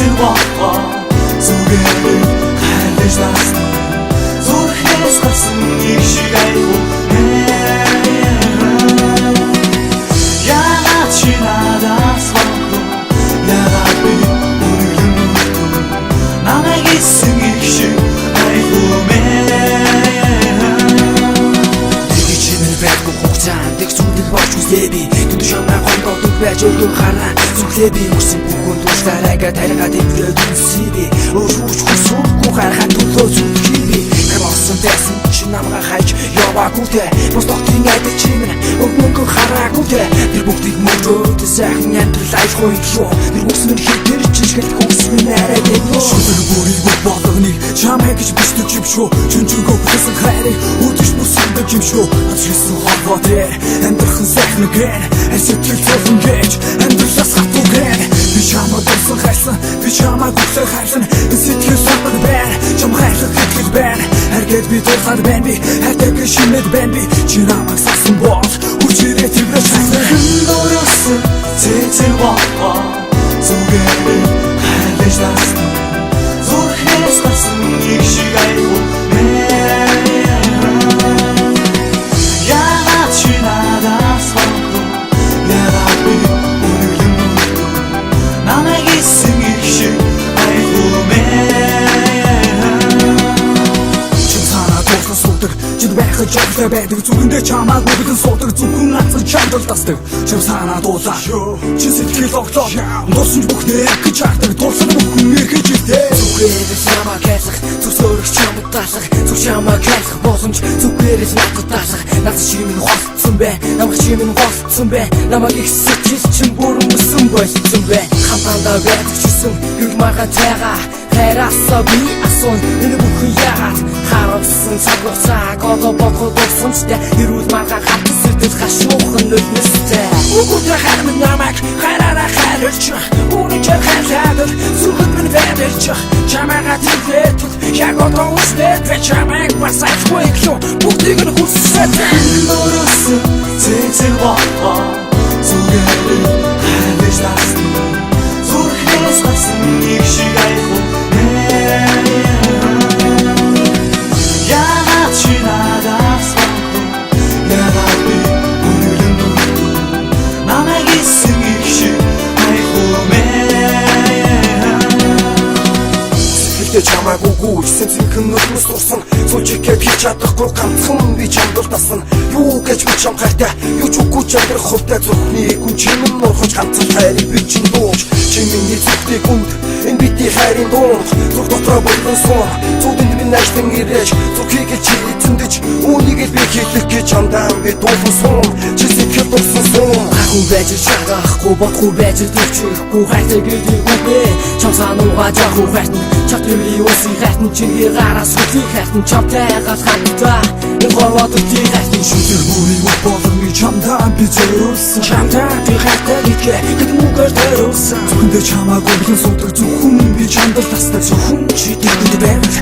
Цэцэг болгоо зүгээр хайрлаж дасна. Зүрхнээс гарсан их шиг аягүй. Яагаад чи надаас холдов? Яагаад би үнэглэн нүртэн? Намайг исэн их шиг аягүй мэн. Нэг чимэл байхгүй хугацаанд тэг зүйлийг болж хүслээ би. Тэнд шамаа гондолдог байж өргөн хараа зүглээ би. Мөсөн бүхэн тушлаарайга тарьгаа дэврээд үнсээ би. Өөр хүч хүсвгүй харахад төлөө зүтгэе би. Болсон байсан чи намайг хайж яваагүй те. Бус тогтын айдас чи минь мөнгө хараагүй те. Тэр бүгдийг мөрдөөд сайхан амьдрал аяхгүй юу. Тэр үгс минь хитэр чишгэлт хүс минь арай дэвнүү. Шүлэг бүрийг болгоныг чамайг гэж бичдэг юм шүү. Чүнчүгөө хүсэн хайрыг өдөж бүсэлдэг юм шүү. Ашигласан хорвоо дээр амьдрах нь сайхан гэн. Сэтгэл зовлон гэж амьдралаас хатуу гэн. Би чамайг дурсан хайсан, би чамайг үхлээ хайрлан. Сэтгэл сардаг байна, чам хайрлах итгэл байна. Харгээд би дурсаад байна, би хайртай гэж шимэд байна би. Чи намайг сасан бол хүч ирээ тэрвэж хайсан. Дөрөсөн цэцэг болгоо зүгээр хайрлаж дасна. Зүрхнээс гарсан их шиг аягүй мэн. Яагаад чи надаас холдов? Яагаад би үнэглэн нүртэн? Намайг исэн их шиг аягүй мэн. Чим санаа дуусан суудаг. Чид байхад жагтай байдаг. Зүрхэндээ чамааг өгдөн суудаг. Зөвхөн ганцхан чамд л дасдаг. Чим санаа дуулаа. Чи сэтгэл оглоо. Дурсан ч бүхнээ гэж хардаг. Дурсан бүхэн эргэж ирдээ. Зүгээр л намайг хайрлах, зүсөөрөх чамд даалах. Зүг чамайг хайрлах боломж зүгээр л надад даалах. Над чи минь холцсон бай, намайг чи минь голцсон бай. Намайг их сэтгэл чин бүрэн мөсөн болсон бай. Хамтаандаа байдаг чисэн гэрэл маргаан тайгаа. Хайраасаа би асуун энэ бүхэн яагаад харавсан цаг хугацааг одоо бодоход дурсамжтай. Эрүүл маргаан хатан сэтгэл хашуухан нулимстай. Үгүйтэй хайр минь намайг хайраараа хайрлчих. Үнэхээр хайрлаад зүрхэнд минь байрлчих. Чамайгаа тэрвэтэл яг одоо үстэй би чамайг бас аяхгүй илүү бүгдийг нь хүссэн. Дөрөсөн цэцэг болгоо зүгээр хайрлаж дасна. Зүрхнээс гарсан их шиг аягүй мэн. Яагаад чи надаас холдов? Яагаад би үнэглэн нүртэн? Намайг исэн их шиг аягүй мэн. Сэтгэлдээ чамайг үгүй гэсэн цэнхэн нулимс дурсан. Суучих гээд хийж чадахгүй ганцхан би чамд л дасна. Юу гэж би чам хайртай, юу ч үгүй ч амьдрах хувьтай. Зүрхний гүн чимэн нурхаж ганцхан хайрыг би чин дууж. Чи миний зүрхний гүнд, энэ бидний хайрын дунд. Зүрх дотроо бүрэн суун. Зүудэнд минь ажиллан ирэж. Зүрхийг л чи эзэмдэж. Үүнийг л би хийх гэж чамдаа би дуулан суун. Чи сэтгэл дурсан суун. Харахгүй байж чадахгүй, бодохгүй байж төвчөхгүй. Хайртай гэдэг үгээ чам сануугаа жаахан хайртан. Чадварын үсийн хайртан, чиний гараас сүлийг хайртан. Чамтай гал хамтаа энэ горвоод үтий хайртан. Шүлэг бүрийг болгоныг чамдаа би зориулсан. Чамдаа би хайртай гэдгээ хэдэн үгээр зориулсан. Зүрхэндээ чамайг өглөн суудаг. Зөвхөн би чамд л тасдаг. Зөвхөн чи тэрэнд байвал